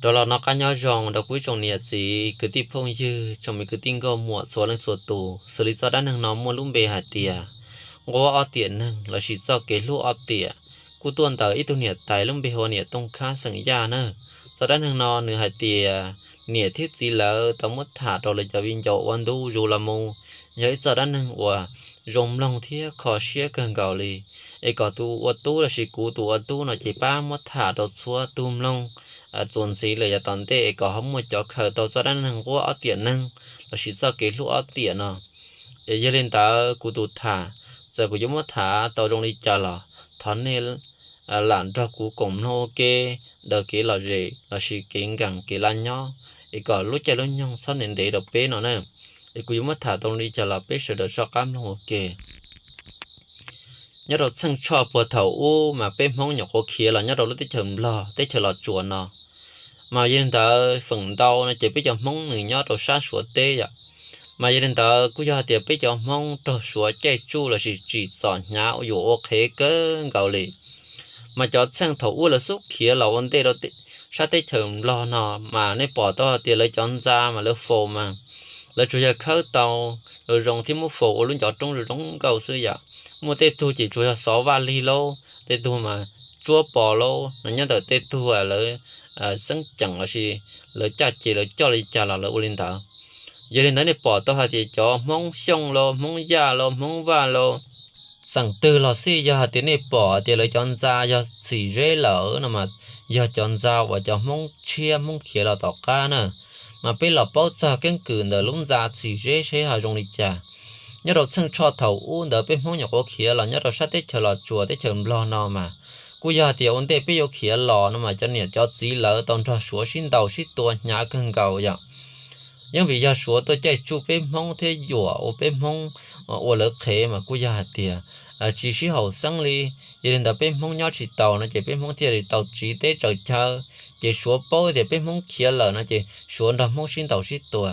Rov los noj qab nyob zoo rau kuv ib tsoom niam txiv kwv tij phooj ywg tsoom me kwv tij nkauj muam txhua leej txhua tus. Xws li txoj dab neeg no muaj lub npe hais tias nquab ob tiam neeg lossis txoj kev hlub ob tiam, kuj tuaj ntawm ib tug niam tais lub npe hu ua niam Tooj Khab xeem Yaj na. Txoj dab neeg no nws hais tias niam thiab txiv lawv tau muab tham rau lawv cov viv ncaus ua ntu zus los mus. Yog ib txoj dab neeg uas zoo mloog thiab kho siab kawg nkaus li. Es kom tus ua tub lossis kuv tus ua tub no ces pab muab tham rau txhua tus mloog txuas ntxiv lawm yav tom ntej es kom ho muaj cov khaws tau txoj dab neeg nquab ob tiam neeg lossis txoj kev hlub ob tiam no. Es yog li ntawd kuv tus tham, txawm kuv yuav muab tham tau zoo li cas los thov nej lam nrog kuv koom mloog ua ke daws kev lom zem lossis kev nkees kev laj nyob, es kom lub caij lub nyoog txhob ntev ntev rau peb no na. Es kuv yuav muab tham tau zoo li cas los peb sawv daws soj qab mloog ua ke. Nyob rau txheej tshoj puag thaum ub mas peb Hmoob nyuam qhuav khiav los nyob rau lub teb chaws Nplog teb chaws Los Tsuas no, mas yog li ntawd feem ntau no ces peb cov Hmoob nws nyob rau sab Suav teb yom. Mas yog li ntawd kuj yog hais tias peb cov Hmoob raug Suav caij tsuj lossis tsim txom hnyav yuam ua qhev kawg nkaus li. Mas cov txheej thaum ub lawv xub khiav los ua ntej rau sab teb chaws Nplog no mas nej pom tau hais tias lawv cov ntxa mas lawv faus mas lawv tsuas yog khawb tau zoo zoo thiab muab faus ua lub ncov roob zoo zoo nkauj xwb yom. Muaj tej tug ces tsuas yog xov vaj lig lauj, tej tug mas tsuab pos lauj no, nyob ntawm tej tug lawv xeeb ceem lossis lawv caj ces lawv coj li cas los lawv ua li ntawd. Yog li ntawd nej pom tau hais tias cov Hmoob Xyooj lauj, Hmoob Yaj lauj, Hmoob Vaj lauj, xeem twg los xij, yog hais tias nej pom tias lawv cov ntxa yog txhim zeb lawm no mas yog cov ntxa uas cov Hmoob tshiab Hmoob khiav los tom qab na. Mas peb los paub txog keeb kwm ntawm lub ntxa txhim zeb seb ho zoo li cas. Nyob rau txheej tshoj thaum ub ntawd peb Hmoob nyuam qhuav khiav los nyob rau sab teb chaws Los Tsuas teb chaws Nplog no mas kuj yog hais tias ua ntej peb yuav khiav los no mas cov niam cov txiv lawv tau nrog Suav sib ntaus sib tua hnyav kawg nkaus yom. Yeej vim yog Suav tuaj caij tsuj peb Hmoob thiab yuam ua peb Hmoob ua lawv qhev mas kuj yog hais tias tsis sib haum xeeb li. Yog li ntawd peb Hmoob nyob tsis taus no ces peb Hmoob thiaj li tau tsiv teb tsaws chaw. Ces Suav paub tias peb Hmoob khiav lawm no ces Suav nrog Hmoob sib ntaus sib tua.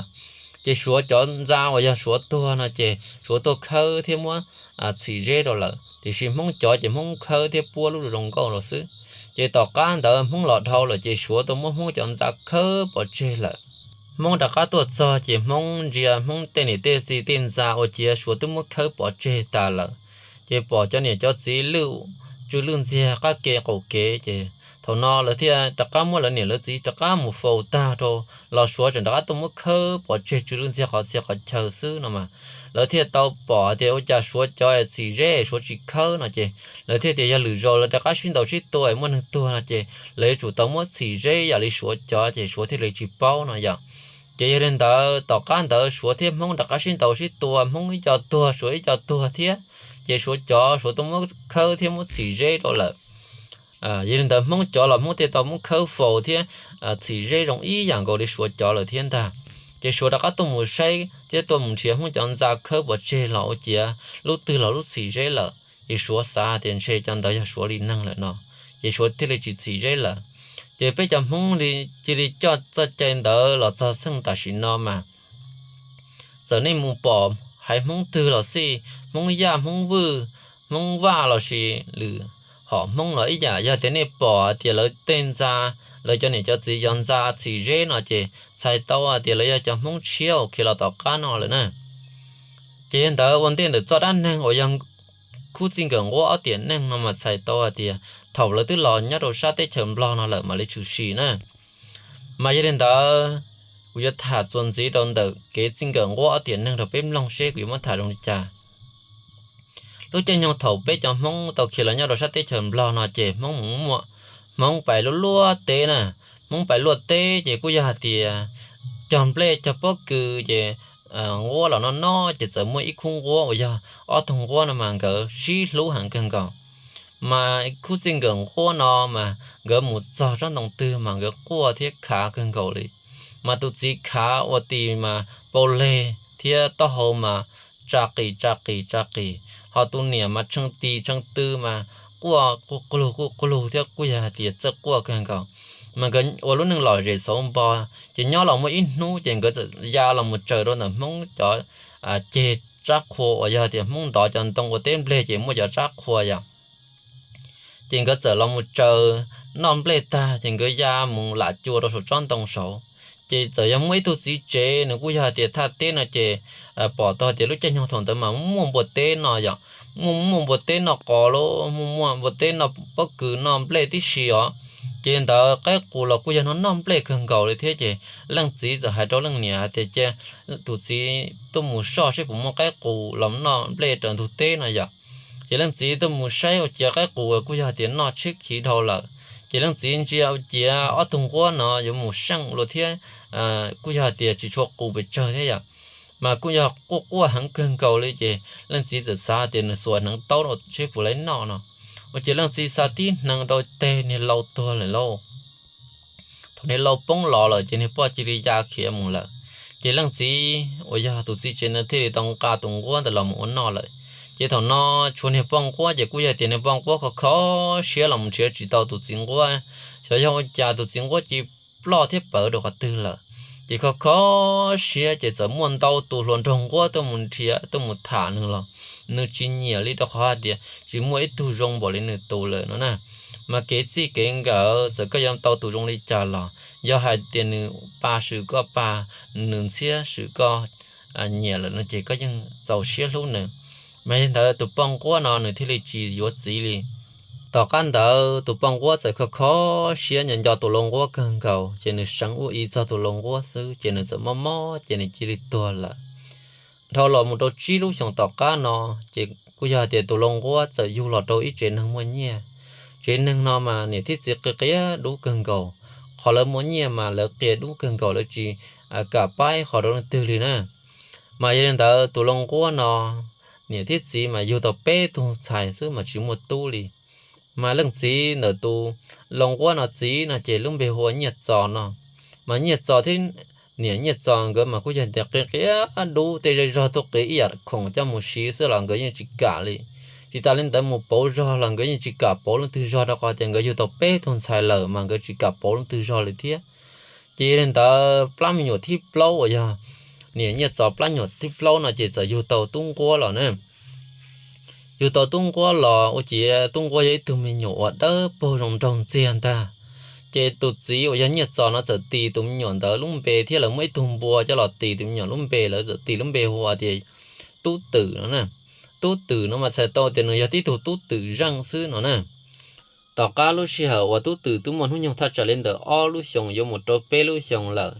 Ces Suav cov ntxa uas yog Suav tuag no ces Suav tuaj khawb thiab muab txhim zeb rau lawm, tiam sis Hmoob cov ces Hmoob khawb thiab puab lub zoo nkauj los xwb. Ces tom qab ntawd Hmoob los dhau lawm ces Suav tuaj muab Hmoob cov ntxa khawb pov tseg lawm. Hmoob rov qab tuaj txog ces Hmoob ntsia Hmoob tej niam tej txiv tej ntxa uas cia Suav twb muab khawb pov tseg tas lawm. Ces pom cov niam cov txiv lwj tsw lwj ntxiag qab ke qaum kev, ces thaum no lawv thiaj rov qab muab lawv niam lawv txiv rov qab mus faus tag rau, los Suav tseem rov qab tuaj muab khawb pov tseg tsw lwj ntxiag qhov txhia qhov chaw xwb no mas. Lawv thiaj tau pom tias ua cas Suav cov txhim zeb Suav tsis khawb no ces lawv thiaj tias yog lwm zaus lawv rov qab sib ntaus sib tua muaj neeg tuag no ces lawv yuav tsum tau muab txhim zeb yam li Suav cov ces Suav thiaj li tsis paub no yom. Ces yog li ntawd tom qab ntawd Suav thiab Hmoob rov qab sib ntaus sib tua, Hmoob ib co tuag Suav ib co tuag thiab, ces Suav cov Suav tuaj muab khawb thiab muab txhim zeb rau lawm. Yog li ntawd Hmoob cov los Hmoob thiaj tau muab khawb faus thiab txhim zeb zoo ib yam nkaus li Suav cov lawm thiab ntag. Ces Suav rov qab tuaj mus saib thiab tuaj mus nrhiav Hmoob cov ntxa khawb pov tseg los ua ciav lub twg los lub txhim zeb lawm, ces Suav xav tias ntshe cov ntawd yog Suav li neeg lawm no, ces Suav thiaj li tsis txhim zeb lawm. Ces peb cov Hmoob li cia li coj txoj cai ntawd los txog txheej tam sim no mas txawm nej mus pom haiv Hmoob twg los xij, Hmoob Yaj, Hmoob Vwj, Hmoob Vaj lossis lwm hom Hmoob los ib yam, yog tias nej pom tias lawv tej ntxa, lawv cov niam cov txiv cov ntxa txhim zeb no ces txhais tau hais tias lawv yog cov Hmoob tshiab uas khiav los tom qab no lawm na. Ces yog ntawd ua ntej ntawm txoj dab neeg uas yog khub txij nkawm nquab ob tiam neeg no mas txhais tau hais tias thaum lawv twb los nyob rau sab teb chaws Nplog no lawm mam li tshwm sim na. Mas yog li ntawd, kuv yuav tham txuas ntxiv rau ntawm kev txij nkawm nquab ob tiam neeg rau peb mloog seb kuv yuav muab tham zoo li cas. Lub caij nyoog thaum peb cov Hmoob tau khiav los nyob rau sab teb chaws Nplog no ces Hmoob mus muaj, Hmoob pais luaj luaj teb na. Hmoob pais luaj teb ces kuj yog hais tias cog nplej cog pob kws ces nquab los noj noj ces txawm muaj ib khub nquab uas yog ob tug nquab no mas nkawd sib hlub heev kawg nkaus. Mas khub txij nkawm nquab no mas nkawd mus txog tsob ntoo twg mas nkawd quaj thiab khav kawg nkaus li. Mas tus txiv khav ua tis mas pau leg thiab taub hau mas tsa qis tsa qis tsa qis, ho tus niam mas tshee tis tshee tw mas quaj quj qlug quj qlug thiab kuj yog hais tias txawj quaj kawg nkaus. Mas nkawd ua lub neej lom zem xauv npo, ces nyob los muaj ib hnub ces nkawd txawm ya los mus tsaws rau ntawm Hmoob cov ceg tsab qhua uas yog tias Hmoob ntov cov ntoo ua teb nplej ces muaj cov tsab qhua yom. Ces nkawd txawm los mus tsaws noj nplej tag ces nkawd ya mus lam cua rau saum tsob ntoo saud. Ces txawm yog muaj ib tug txiv tsev, nws kuj yog hais tias thaj teb no ces pom tau hais tias lub caij nyoog thaum ntawd mas muaj npua teb no yom, muaj muaj npua teb noj qos los muaj muaj npua teb noj pob kws noj nplej tib si os. Ces ntawd qaib qus los kuj yog noj noj nplej kawg nkaus li thiab. Ces leej txiv txawm hais rau leej niam hais tias cia tus txiv tuaj mus soj saib puas muaj qaib qus los noj nplej raws ntug teb no yom. Ces leej txiv tuaj mus saib ua ciav qaib qus kuj yog hais tias noj tshiab khiv dhau lawm. Ces leej txiv ntsia ua ciav ob tug nquab no yuav mus seej lawm thiab, kuj yog hais tias tsis tshua qus pes tsawg thiab yom, mas kuj yog quaj quaj heev kawg nkaus li. Ces leej txiv txawm xav tias nws xuas hneev taub saib puas laib noj no. Ua ciav leej txiv xa tib hneev rau teg niag lau tuag lawm lauj. Thaum niag lau poob los lawm ces niag poj cia li ya khiav mus lawm. Ces leej txiv uas yog tus txiv tsev no thiaj li tau nqa tus nquab ntawd los mus ua noj lawm. Ces thaum no tshuav niag poj nquab ces kuj yog tias niag poj nquab kho kho siab los mus nrhiav tsis tau tus txiv nquab, xyov yog ua cas tus txiv nquab cia li ploj thiab pawv rau qhov twg lawm. Ces kho kho siab ces txawm muaj ntau tus hluas nraug nquab tuaj mus nrhiav tuaj mus tham nws los nws tsis nyiam li rau qhov hais tias tsis muaj ib tug zoo npaum li nws tus lawm no na. Mas kev txij kev nkawm txawm koj yuav tau tus zoo li cas los yog hais tias nws pa swm koj pa, nws ntxhiab swm koj nyiam lawm no ces koj yeej txaus siab hlub nws. Mas yog li ntawd tus poj nquab no nws thiaj li tsis yuav txiv li. Tom qab ntawd tus poj nquab txawm kho kho siab nco nco tus lau nquab kawg nkaus ces nws seev ua i txog tus lau nquab xwb ces nws txawm mob mob ces nws cia li tuag lawm. Dhau los mus rau tsib lub xyoos tom qab no ces kuj yog hais tias tus lau nquab txawm yug los rau ib tsev neeg muaj nyiaj. Tsev neeg no mas niam thiab txiv qia qia dub kawg nkaus. Qhov lawv muaj nyiaj mas lawv qia dub kawg nkaus, lawv tsis kam pab ib qho rau leej twg li na. Mas yog li ntawd tus lau nquab no niam thiab txiv mas yug tau peb tug ntxhais xwb mas tsis muaj tub li. Mas leej txiv ntawm tus lau nquab no txiv no ces lub npe hu ua Nyiaj Txos no. Mas Nyiaj Txos thiab niam Nyiaj Txos nkawd mas kuj yog tias qia qia dub, tej zej zog tuaj qiv ib yam khoom coj mus siv xwb los nkawd yeej tsis kam li. Tsis tas li ntawd mus pauv zog los nkawd yeej tsis kam pauv leej twg zog rau qhov tias nkawd yug tau peb tug ntxhais lawm mas nkawd tsis kam pauv leej twg zog li thiab. Ces yog li ntawd plab me nyuam thib plaub uas yog niam Nyiaj Txos plab me nyuam thib plaub no ces txawm yug tau tub nquab los na. Yug tau tub nquab los ua ciav tub nquab yog ib tug me nyuam uas dawb paug zoo nraug ntxiag ntag. Ces tus txiv uas yog Nyiaj Txos no txawm tis tus me nyuam ntawd lub npe thiab lawv muaj ib tug npua coj los tis tus me nyuam lub npe, lawv txawm tis lub npe hu ua tias Tub Twm no na. Tub Twm no mas txhais tau tias nws yog tib tug tub twm zeej xwb no na. Tom qab lub sij hawm uas Tub Twm twb muaj hnub nyoog thaj tsam li ntawm ob lub xyoos yuav mus rau peb lub xyoos lawm,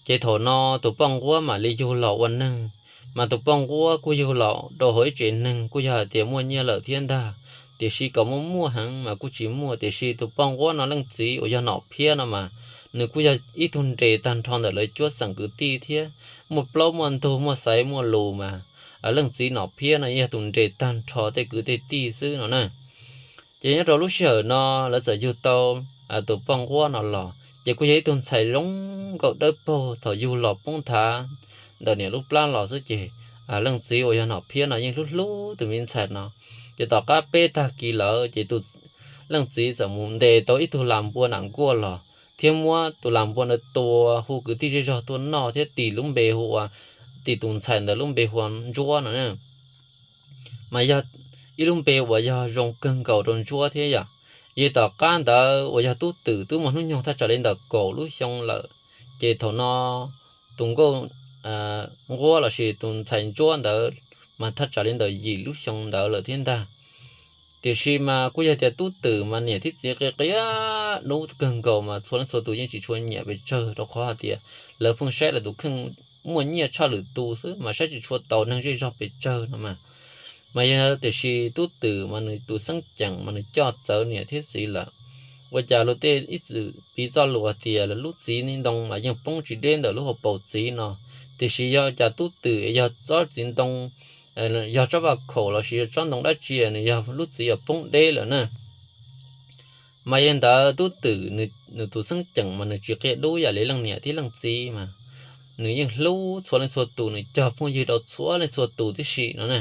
ces thaum no tus poj nquab mam li yug los ua neeg. Mas tus poj nquab kuj yug los rau hauv ib tsev neeg kuj yog hais tias muaj nyiaj lawm thiab ntag, tiam sis kom muaj muaj heev mas kuj tsis muaj. Tiam sis tus poj nquab no leej txiv uas yog Nom Phiab no mas nws kuj yog ib tug nres tag nrho ntawm lawv cuab xeem kwv tij thiab, muaj plaub muaj ntug muaj xaiv muaj lus mas leej txiv Nom Phiab no yog tus nres tag nrho tej kwv tej tij xwb no na. Ces nyob rau lub sij hawm no lawv txawm yug tau tus poj nquab no los ces kuj yog ib tug ntxhais zoo nkauj dawb paug. Thaum yug los poob nthav ntawm niam lub plab los xwb ces leej txiv uas yog Nom Phiab no yeej hlub hlub tus me ntxhais no. Ces tom qab peb tag kis lawm ces leej txiv txawm mus ntes tau ib tug las npua nam nkuaj los thiab muab tus las npua ntawd tua, hu kwv tij zej zog tuaj noj thiab tis lub npe hu ua, tis tus ntxhais ntawd lub npe hu ua Ntsuab no na. Mas yog ib lub npe uas yog zoo kawg nkaus rau Ntsuab thiab yom. Yog tom qab ntawd uas yog Tub Twm twb muaj hnub nyoog thaj tsam li ntawm kaum lub xyoo lawm, ces thaum no tus nkauj nquab lossis tus ntxhais Ntsuab ntawd mas thaj tsam li ntawm yim lub xyoo ntawd lawm thiab ntag. Tiam sis mas kuj yog tias Tub Twm mas niam thiab txiv qia qia dub kawg nkaus mas txhua leej txhua tus yeej tsis tshua nyiam pes tsawg rau qhov hais tias lawv pheej saib lawv tus kheej muaj nyiaj tshaj lwm tus xwb mas saib tsis tshua taus neeg zej zog pes tsawg no mas. Mas yog tiam sis Tub Twm mas nws tus xeeb ceem mas nws coj txawv niam thiab txiv lawm. Ua cas luag tej ib txwm piv txoj lus tias lub txiv ntoo mas yeej poob tsis deb ntawm lub hauv paus txiv no, tiam sis yog cas Tub Twm yog tsob txiv ntoo, yog tsob vaj khaum lossis yog tsob ntoo dab tsi nws yog lub txiv uas poob deb lawm na. Mas yog li ntawd Tub Twm nws tus xeeb ceem mas nws tsis qia dub yam li leej niam thiab leej txiv mas nws yeej hlub txhua leej txhua tus, nws cog phooj ywg rau txhua leej txhua tus tib si no na.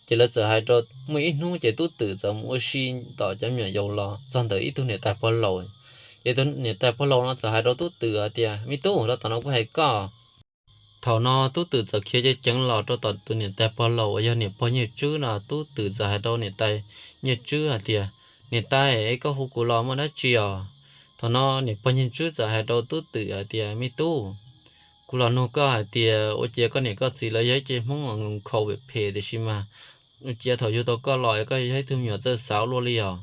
Ces lawv txawm hais rau, muaj ib hnub ces Tub Twm txawm mus ua si tom cov me nyuam yaus los txog ntawm ib tug niam tais pog laus. Ces tus niam tais pog laus no txawm hais rau Tub Twm hais tias, me tub, rau tom no kuv hais koj. Thaum no Tub Twm txawm khiav ceev ceev los rau tom tus niam tais pog laus uas yog niam pog Nyiaj Tswb no. Tub Twm txawm hais rau niam tais Nyiaj Tswb hais tias, Niam tais, koj hu kuv los muaj dab tsi os? Thaum no niam pog Nyiaj Tswb txawm hais rau Tub Twm hais tias, Me tub, kuv los nug koj hais tias ua cas koj niam koj txiv lawv yog ib ce Hmoob nkaus phem tiam sis mas ua cas thaum yug tau koj los es koj yog ib tug me nyuam txawj xav ua luaj li os?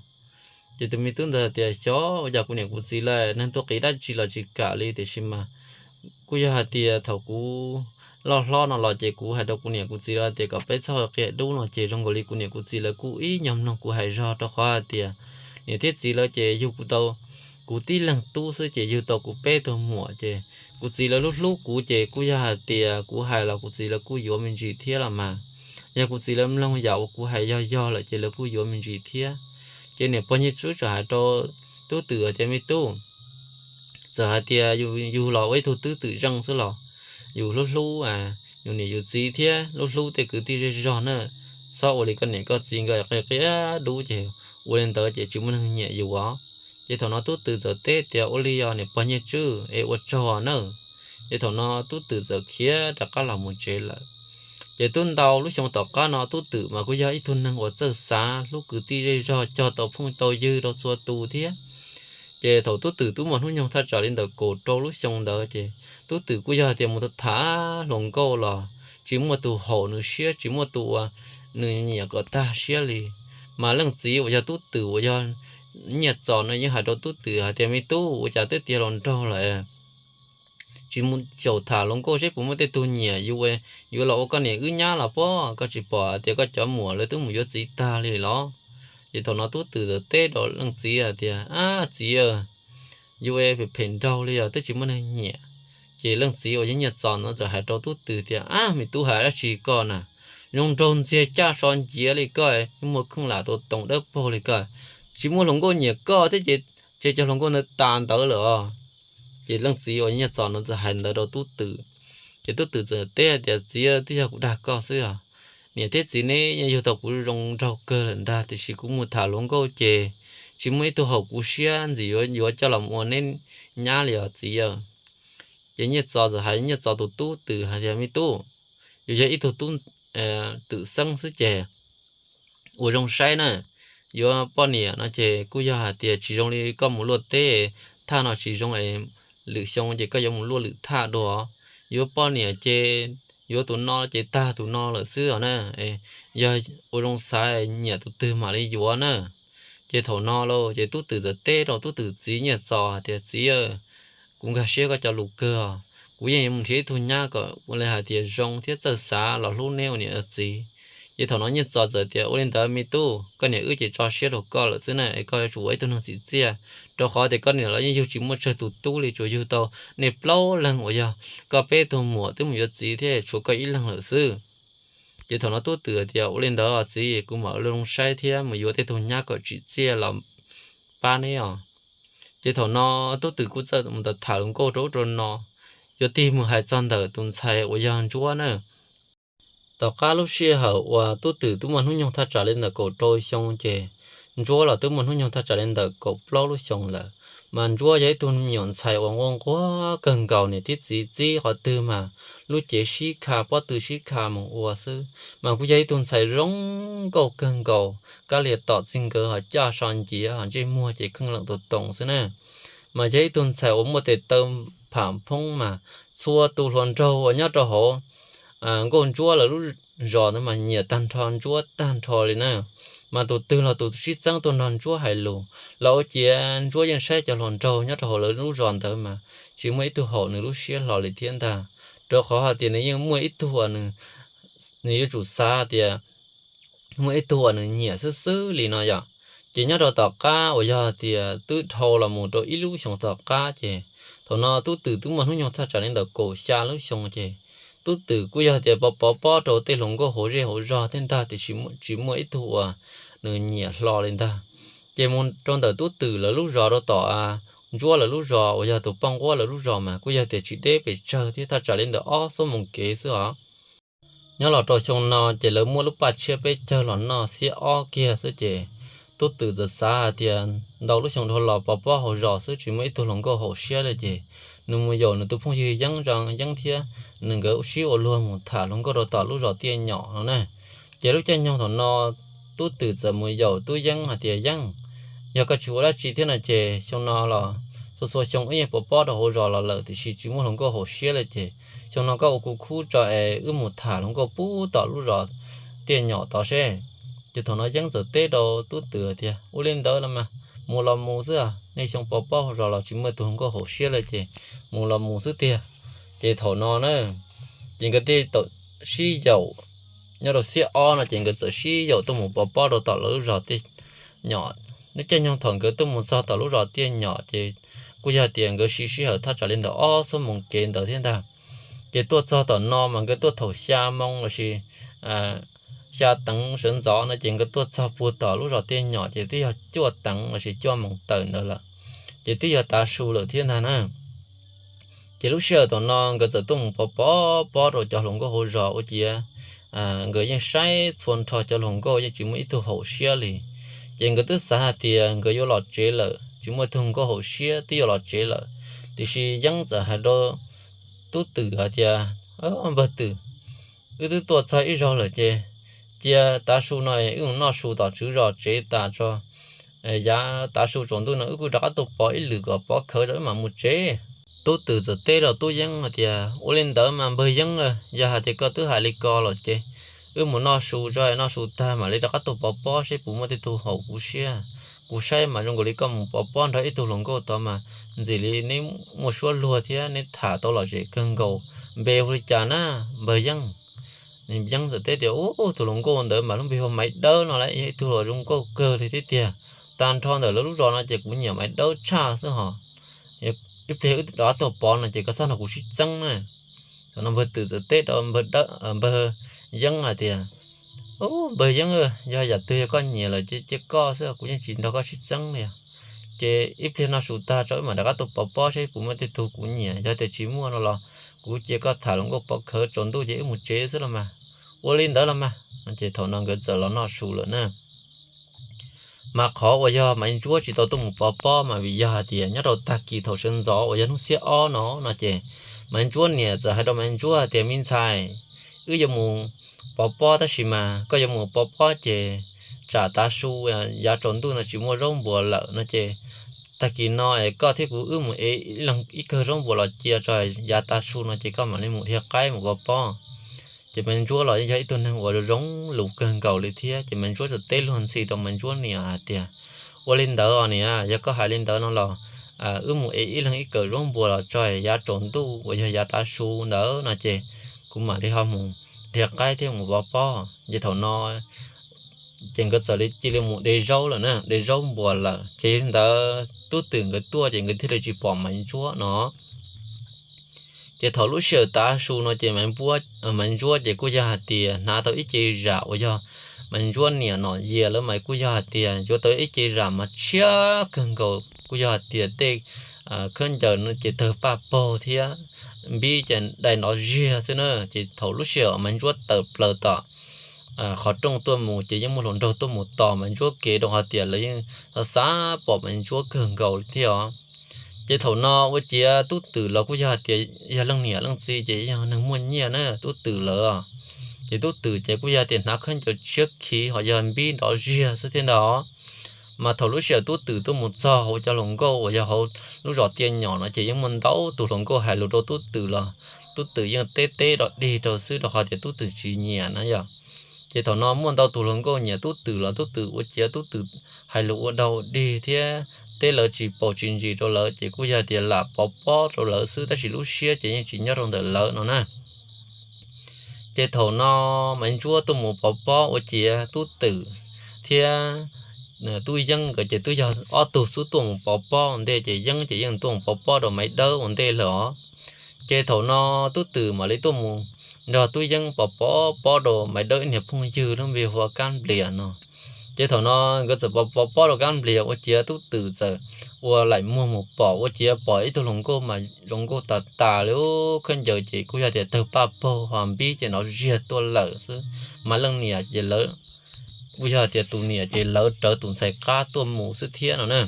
Ces tus me tub ntawd tias, Xyov, ua cas kuv niam kuv txiv lawv neeg tuaj qiv dab tsi los tsis kam li, tiam sis mas kuj yog hais tias thaum kuv loj hlob no los ces kuv hais rau kuv niam kuv txiv lawv tias kom peb txhob qia dub no ces zoo nkaus li kuv niam kuv txiv lawv kuj ib nyuag mloog kuv hais zog, rau qhov hais tias niam thiab txiv lawv ces yug kuv tau kuv tib leeg tub xwb ces yug tau kuv peb tug muam ces kuv txiv lawv hlub hlub kuv ces kuj yog hais tias kuv hais los kuv txiv lawv kuj yuav me ntsis thiab los mas. Yog kuv txiv lawv mloog yam uas kuv hais yog yog lawm ces lawv kuj yuav me ntsis thiab. Ces niam pog Nyiaj Tswb txawm hais rau Tub Twm tias, Me tub, txawm hais tias yus los ua ib tug tub twm zeej xwb los yus hlub hlub yus niam yus txiv thiab hlub hlub tej kwv tij zej zog na, txhob ua li koj niam koj txiv nkawd qia qia dub ces ua li ntawd ces tsis muaj neeg nyiam yus os. Ces thaum no Tub Twm txawm teb tias, Ua li os niam pog Nyiaj Tswb, es ua tsaug nawb. Ces thaum no Tub Twm txawm khiav rov qab los mus tsev lawm. Ces twb ntau lub xyoo tom qab no Tub Twm mas kuj yog ib tug neeg uas txawj xav hlub kwv tij zej zog, cog tau phooj tau ywg rau txhua tus thiab. Ces thaum Tub Twm twb muaj hnub nyoog thaj tsam li ntawm kaum rau lub xyoo ntawd ces Tub Twm kuj yog tias mus tham hluas nkauj los tsis muaj tus haum nws siab, tsis muaj tus uas nws nyiam kom tag siab li. Mas leej txiv uas yog Tub Twm uas yog Nyiaj Txos no yeej hais rau Tub Twm hais tias, Me tub, ua cas twb tiav hluas nraug lawm, tsis mus xyaum tham hluas nkauj seb puas muaj tej tug nyiam yus, yuav los ua koj niam wb nyab los pob, koj tsis pom tias koj cov muam lawv twb mus yuav txiv tag li los? Ces thaum no Tub Twm txawm teb rau leej txiv hais tias, Ab txiv, yus phem phem nraug li os twb tsis muaj neeg nyiam. Ces leej txiv uas yog Nyiaj Txos no txawm hais rau Tub Twm tias, Ab me tub, hais dab tsi koj na, zoo nraug ntxiag caj so nciav li koj, muaj kheej lam tus toos dawb paug li koj, tsis muaj hluas nkauj nyiam koj thiab ces, ces cov hluas nkauj ntawd tas ntawd lawm os. Ces leej txiv uas Nyiaj Txos no txawm hais ntawd rau Tub Twm. Ces Tub Twm txawm teb tias, Txiv, twb yog kuv dag koj xwb os. Niam thiab txiv neb yeej yug tau kuv zoo nraug kawg lawm ntag, tiam sis kuv mus tham hluas nkauj ces tsis muaj ib tug haum kuv siab ntxim yuav yuav coj los ua neb nyab li os txiv. Ces Nyiaj Txos txawm hais Nyiaj Txos tus tub Twm hais tias, Me tub, yus yog ib tug tub twm xeeb xwb ces ua zoo saib na, yuav poj niam no ces kuj yog hais tias tsis zoo li koj mus luaj teb thaj no tsis zoo es lwm xyoo ces koj yuav mus luaj lwm thaj dua. Yuav poj niam ces yuav tus no ces tag tus no lawm xwb os na. Yog ua zoo xaiv nyiam tus twg mam li yuav na. Ces thaum no lauj ces Tub Twm txawm teb rau Tub Twm txiv Nyiaj Txos hais tias, Txiv, kuv nkag siab koj cov lus kawg os, kuv yeej yuav mus nrhiav ib tug nyab kom ua li hais tias zoo thiab txawj xav los hlub neb ua niam ua txiv. Ces thaum no Nyiaj Txos txawm tias, Ua li ntawd me tub, koj niam wb ces tso siab rau koj lawm xwb na, es koj yuav tsum ua ib tug neeg tsim txiaj, rau qhov tias koj niam los yeej yug tsis muaj tsawg tus tub li, tsuas yug tau nej plaub leeg uas yog koj peb tug muam twb mus yuav txiv thiab tshuav koj ib leeg lawm xwb. Ces thaum no Tub Twm tias, Ua li ntawd txiv, kuv mam li zoo saib thiab mus yuav tej tug nyab kom tsim txiaj los pab neb os. Ces thaum no Tub Twm kuj txawm mus tham hluas nkauj rau ub rau no, yuav tig mus hais txog ntawm tus ntxhais uas yog Ntsuab na. Tom qab lub sij hawm uas Tub Twm twb muaj hnub nyoog thaj tsam li ntawm kaum rau xyoo ces Ntsuab los twb muaj hnub nyoog thaj tsam li ntawm kaum plaub lub xyoo lawm. Mas Ntsuab yog ib tug me nyuam ntxhais uas nquag nquag kawg nkaus, niam thiab txiv txib qhov twg mas lub cev sib kha pob tw sib kha mus ua xwb. Mas kuj yog ib tug ntxhais zoo nkauj kawg nkaus, kab lias tom txij nkawd ho caj so nciav ho ntsej muag ces kheej leem tus toos xwb na. Mas yog ib tug ntxhais uas muaj tes taw pham phoob mas txhua tus hluas nraug uas nyob rau hauv Nkauj Ntsuab lawv lub zos ntawd mas nyiam tag nrho Ntsuab tag nrho li na. Mas tus twg los tus sib txeeb tuaj nrog Ntsuab hais lus los ua ciav Ntsuab yeej saib cov hluas nraug nyob rau hauv lawv lub zos ntawd mas tsis muaj ib tug haum nws lub siab hlo li thiab ntag. Rau qhov hais tias nws yeej muaj ib tug uas nws yuav tsum xav tias muaj ib tug uas nws nyiam xwb xwb li no yom. Ces nyob rau tom qab uas yog tias twb dhau los mus rau ib lub xyoos tom qab ces thaum no Tub Twm twb muaj hnub nyoog thaj tsam li ntawm kaum xya lub xyoo ces Tub Twm kuj yog tias pov pov pob rau tej hluas nkauj hauv zej hauv zos thiab ntag, tiam sis tsis muaj ib tug uas nws nyiam hlo li ntag. Ces mus rau ntawm Tub Twm lawv lub zos rau tom Ntsuab lawv lub zos uas yog tus poj nquab lawv lub zos mas kuj yog tias tsis deb pes tsawg thiab, thaj tsam li ntawm ob xuab moos kev xwb os. Nyob los rau xyoo no ces lawv muaj lub paj tshiab peb caug los noj xiab ob kiag xwb ces Tub Twm txawm xav hais tias ntau lub xyoo dhau los pov pob hauv zos xwb tsis muaj ib tug hluas nkauj haum siab li ces nws mus yaum nws tus phooj ywg Yeeb zoo Yeeb thiab nws nkawd sib ua luag mus tham hluas nkauj rau tom lub zos Tiaj Nyom no na. Ces lub caij nyoog thaum no Tub Twm txawm mus yaum Tub Yeeb hais tias, Yeeb, Yog koj tsis ua dab tsi thiab no ces xyoo no los txhua txhua xyoo wb yeej pov pob rau hauv zos los lawm tiam sis tsis muaj hluas nkauj haum siab li ces xyoo no koj ua kuv khub tso es wb mus tham hluas nkauj puag tom lub zos Tiaj Nyom tod seb. Ces thaum no Yeeb txawm teb rau Tub Twm tias, Ua li ntawd los mas, mus los mus xwb, nej xyoo pov pob hauv zos los tsis muaj tus hluas nkauj haum siab li ces mus los mus xwb tiag. Ces thaum no na, ces nkawd thiaj tau sib yaum, nyob rau xiab ob no ces nkawd txawm sib yaum tuaj mus pov pob rau tom lawv lub zos Tiaj Nyom. Nyob caij nyoog thaum nkawd tuaj mus txog tom lub zos Tiaj Nyom ces kuj yog tias nkawd siv sij hawm thaj tsam li ntawm ob xuab moos kev ntawd thiab ntag. Ces tuaj txog tom no mas nkawd tuaj thaum xya moo lossis xya teev sawv ntxov no ces nkawd tuaj txog puag tom lub zos Tiaj Nyom ces twb yog cuaj teev lossis cuaj moos tawm ntawd lawm, ces twb yog tav su lawm thiab ntag na. Ces lub sij hawm thaum no nkawd txawm tuaj mus pov pob pob rau cov hluas nkauj hauv zos ua ciav nkawd yeej saib txhua nrho cov hluas nkauj yeej tsis muaj ib tug haum siab li. Ces nkawd twb xav hais tias nkawd yuav los tsev lawm, tsis muaj ib tug nkauj haum siab twb yuav los tsev lawm, tiam sis Yeeb txawm hais rau Tub Twm hais tias, Npawg Twm, wb twb tuaj txog ib zaug lawm ces cia tav su no wb mus noj su tom tswv zos tsev tas tso, yav tav su tsaus ntuj no wb kuj rov qab tuaj pov ib lwm kom pov khawv rau wb mam mus tsev. Tub Twm txawm teb rau Tub Yeeb hais tias, Ua li ntawd mas npawg Yeeb, yog hais tias koj twb hais li ko lawm ces wb mus noj su tso, noj su tag mam li rov qab tuaj pov pob seb puas muaj tej tug haum kuv siab. Kuv saib mas zoo nkaus li koj mus pov pob nrog ib tug hluas nkauj tod mas ntxim li neb muaj suab luag thiab neb tham tau lom zem kawg nkaus. Npe hu li cas na, npawg Yeeb? Yeeb txawm teb tias, Ub, tus hluas nkauj ntawd mas lub npe hu Maiv Dawb no las, yog ib tug hluas zoo nkauj kawg li thiab tiag. Tag nrho ntawm lawv lub zos no ces kuv nyiam Maiv Dawb tshaj xwb hos. Ib pliag wb rov qab tuaj pov no ces koj txhob nrog kuv sib txeeb na. Thaum no npawg Twm txawm teb rau npawg Yeeb hais tias, Ub, npawg Yeeb, yog yam twg yog koj nyiam lawm ces cia koj xwb, kuv yeej tsis nrog koj sib txeeb li. Ces ib pliag noj su tag tso wb mam rov qab tuaj pov pob seb puas muaj tej tug kuv nyiam, yog tias tsis muaj no los kuv cia koj tham hluas nkauj pov khawv tsaus ntuj ces wb mus tsev xwb los mas. Ua li ntawd los mas. Ces thaum no nkawd txawm los noj su lawm na. Mas qhov uas yog Maiv Ntsuab tsis tau tuaj mus pov pob mas vim yog hais tias nyob rau tag kis thaum sawv ntxov uas yog hnub xiab ob no no ces Maiv Ntsuab niam txawm hais rau Maiv Ntsuab hais tias, Me ntxhais, wb yuav mus pov pob tab sis mas koj yuav mus pov pob ces tsam tav su yav tsaus ntuj no tsis muaj zaub npuas lawm no ces tag kis no es koj thiab kuv wb mus ev ib leeg ib kawg zaub npuas los cia tso, yav tav su no ces koj mam li mus dhia qaib mus pov pob. Ces Maiv Ntsuab los yog ib tug neeg uas zoo lus kawg nkaus li thiab ces Maiv Ntsuab txawm teb luag ntxhi rau Maiv Ntsuab niam hais tias, Ua li ntawd os niam, yog koj hais li ntawd no los wb mus ev ib leeg ib kawm zaub npuas los tso, yav tsaus ntuj uas yog yav tav su ntawd no ces kuv mam li ho mus dhia qaib thiab mus pov pob. Ces thaum no ces nkawd txawm li cia li mus de zaub lawm na, de zaub npuas lawm ces yog li ntawd Tub Twm nkawd tuaj ces nkawd thiaj li tsis pom Maiv Ntsuab no. Ces thaum lub sij hawm tav su no ces Maiv Ntsuab ces kuj yog hais tias hnav tau ib ce zam uas yog Maiv Ntsuab niam Nom Yias lawv mas kuj yog hais tias yuav tau ib ce zam mas tshiab kawg nkaus, kuj yog hais tias tej khaub ncaws no ces tawg paj paug thiab npib ces dai nrov ziag xwb na. Ces thaum lub sij hawm Maiv Ntsuab tawm plaws tom qhov rooj tuaj mus ces yeej muaj hluas nraug tuaj mus tos Maiv Ntsuab kev rau qhov tias lawv yeej xav pom Maiv Ntsuab kawg nkaus li thiab os. Ces thaum no ua ciav Tub Twm los kuj yog hais tias yog leej niam leej txiv ces yog neeg muaj nyiaj na Tub Twm lawm. Ces Tub Twm ces kuj yog tias hnav khaub ncaws tshiab khiv ho yog npib nrov ziag xwb thiab ntag. Mas thaum lub sij hawm Tub Twm tuaj mus txog hauv cov hluas nkauj uas yog hauv lub zos Tiaj Nyom no ces yeej muaj ntau tus hluas nkauj hais lus rau Tub Twm los Tub Twm yeej teb teb rov dig rau xwb rau qhov tias Tub Twm tsis nyiam na yom. Ces thaum no muaj ntau tus hluas nkauj nyiam Tub Twm los Tub Twm ua ciav Tub Twm hais lus ua dog ua dig thiab teb lawv tsis paus tsis ntsis rau lawv ces kuj yog tias lam pov pob rau lawv xwb tab sis lub siab ces yeej tsis nyob rau ntawm lawv no na. Ces thaum no Maiv Ntsuab tuaj mus pov pob ua ciav Tub Twm thiab Tub Yeeb nkawd ces twb yog ob tug xub tuaj mus pov pob ua ntej ces Yeeb ces yeej tuaj mus pov pob rau Maiv Dawb ua ntej lawm os. Ces thaum no Tub Twm mam li tuaj mus nrog Tub Yeeb pov pob pob rau Maiv Dawb ib niag phooj ywg lub npe hu ua Kab Nplias no. Ces thaum no nkawd txawm pov pov pob rau Kab Nplias ua ciav Tub Twm txawm ua laim muag mus pom ua ciav pom ib tug hluas nkauj mas zoo nkauj tas tas li, khaub ncaws ces kuj yog tias tawg paj paug ho npib ces nrov ziag tuaj lawm xwb. Mas leej niam ces lawv kuj yog tias tus niam ces lawv rawv tus ntxhais qab tuaj mus xwb thiab no na.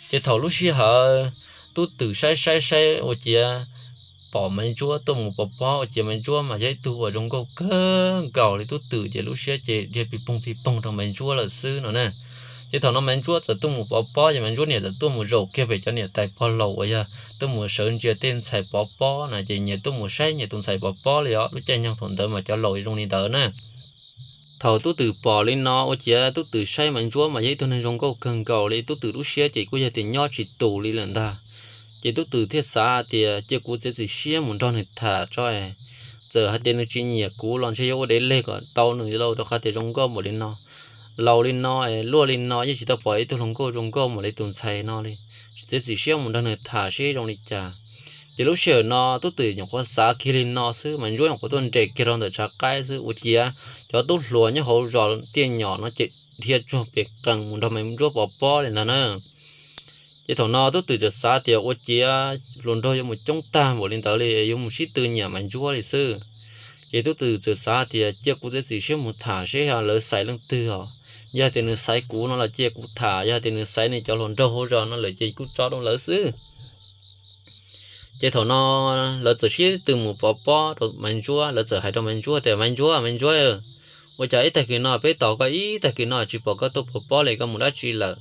Ces thaum lub sij hawm Tub Twm saib saib saib ua ciav pom Maiv Ntsuab tuaj mus pov pob ua ciav Maiv Ntsuab mas yog ib tug uas zoo nkauj kawg nkaus li Tub Twm ces lub siab ces dhia pig poog pig poog rau Maiv Ntsuab lawm xwb no na. Ces thaum no Maiv Ntsuab txawm tuaj mus pov pob, ces Maiv Ntsuab niam txawm tuaj mus zaum kiag pem cov niam tais pog laus uas yog tuaj mus sawv ntsia tej ntxhais pov pob na, ces nyias tuaj mus saib nyias tus ntxhais pov pob li os. Lub caij nyoog thaum ntawd mas cov laus zoo li ntawd na. Thaum Tub Twm pom li no ua ciav Tub Twm saib Maiv Ntsuab mas yog ib tug neeg zoo nkauj kawg nkaus li, Tub Twm lub siab ces kuj yog tias nyob tsis tus li lawm ntag. Ces Tub Twm thiaj xav tias cia kuv txiav txim siab mus nrog nws tham tso, txawm hais tias nws tsis nyiam kuv los ntshe yuav ua dev leg kom tau nws lauj, rau qhov tias zoo nkauj npaum li no, laus li no, luaj li no, yeej tsis tau pom ib tug hluas nkauj zoo nkauj npaum li tus ntxhais no li. Txiav txim siab mus nrog nws tham seb zoo li cas. Ces lub sij hawm no Tub Twm nyuam qhuav xav kiag li no xwb, Maiv Ntsuab nyuam qhuav tuaj nres kiag rau ntawm tshav qaib xwb ua ciav cov tub hluas nyob hauv zos Tiaj Nyom no ces dhia tsuag pes qees mus nrog Maiv Ntsuab pov pob li ntag na. Ces thaum no Tub Twm txawm xav tias ua ciav hluas nraug yuav mus coob tag npaum li ntawd li, yuav mus sib tw nyiam Maiv Ntsuab li xwb. Ces Tub Twm txawm xav tias cia kuv txiav txim siab mus tham seb lawv xaiv leej twg os. Yog tias nws xaiv kuv no los cia kuv tham, yog tias nws xaiv nws cov hluas nraug hauv zos no lawm ces kuj tso rau lawv xwb. Ces thaum no lawv txawm sib tw mus pov pob rau Maiv Ntsuab, lawv txawm hais rau Maiv Ntsuab tias, Maiv Ntsuab, Maiv Ntsuab, ua cas ib tag kis no peb tos koj ib tag kis no tsis pom koj tuaj pov pob li, koj mus dab tsi lawm?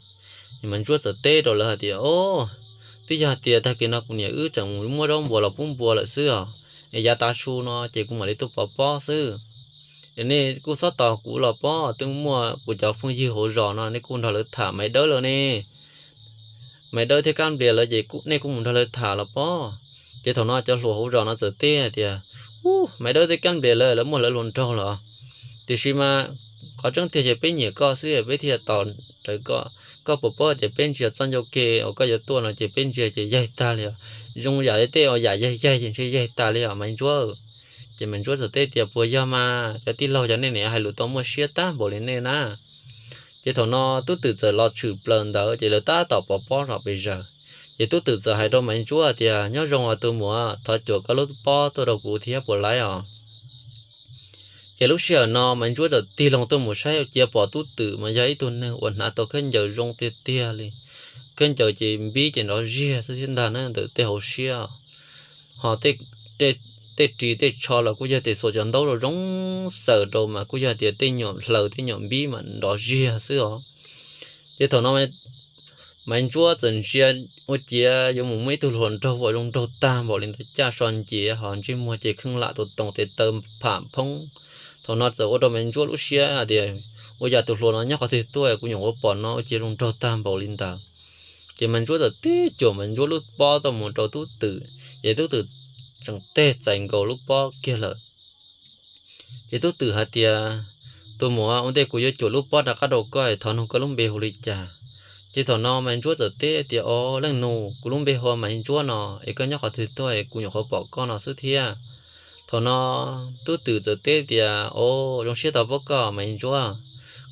Maiv Ntsuab txawm teb rau lawv hais tias, O, twb yog tias tag kis no kuv niam wb tseem mus muab zaub npua los pub npua lawm xwb os, es yav tav su no ces kuv mam li tuaj pov pob xwb. Es nej kuj txhob tos kuv los pob, twb muaj kuv cov phooj ywg hauv zos no nej kuj nrog lawv tham Maiv Dawb lawm ne. Maiv Dawb thiab Kab Nplias lawv ces nej kuj mus nrog lawv tham los pob. Ces thaum no cov hluas hauv zos no txawm teb hais tias, U, Maiv Dawb thiab Kab Nplias lawv, lawv muaj lawv hluas nraug los. Tiam sis mas qhov tseeb tiag ces peb nyiam koj xwb peb thiaj tos rawv koj. Koj puas paub tias peb ntsia txoj ncauj ke uas koj yuav tuaj no ces peb ntsia ces yaig tag li os. Zoo yam li tej uas yam yaig yaig ces ntshe yaig tag li os Maiv Ntsuab. Ces Maiv Ntsuab txawm teb tias, Puas yog mas, cov tij laug cov nej niaj hais lus tau muaj siab tag npaum li nej na. Ces thaum no Tub Twm txawm los tshwm plaws ntawd ces lawv tab tom pov pob zom pes zaws. Ces Tub Twm txawm hais rau Maiv Ntsuab tias, Nyob zoo os tus muam, thov cuam koj lub pob tuaj rau kuv thiab puas laib os? Ces lub sij hawm no Maiv Ntsuab txawm tig loo tuaj mus saib ua ciav pom Tub Twm mas yog ib tug neeg uas hnav tau khaub ncaws zoo tiag tiag li. Khaub ncaws ces npib ces nrov ziag xwb thiab ntag na ntawm tej hauv siab. Ho tej ris tej tsho los kuj yog tias xuas cov ntaub rau zoo xaws rau mas kuj yog tias tej nyuam hlaws tej nyuam npib mas nrov ziag xwb os. Ces thaum no Maiv Ntsuab txawm ntsia ua ciav yuav mus muaj ib tug hluas nraug uas zoo nraug tag npaum li ntawd, caj so nciav ho ntsej muag ces kheej lam tus toos tes taw pham phoob. Thaum no txawm ua rau Maiv Ntsuab lub siab hais tias, Ua cas tus hluas no nyob qhov twg tuaj, kuv nyuam qhuav pom no ua ciav zoo nraug tag npaum li ntawd. Ces Maiv Ntsuab txawm tib cuam Maiv Ntsuab lub pob tuaj mus rau Tub Twm, ces Tub Twm tseem teg txais nkaus lub pob kiag lawm. Ces Tub Twm hais tias, Tus muam, ua ntej kuv yuav cuam lub pob rov qab rau koj, thov nug koj lub npe hu li cas? Ces thaum no Maiv Ntsuab txawm teb tias, O, leej nus, kuv lub npe hu ua Maiv Ntsuab no, es koj nyob qhov twg tuaj es kuv nyuam qhuav pom koj no xwb thiab. Thaum no Tub Twm txawm teb tias, O, zoo siab tau pom koj Maiv Ntsuab.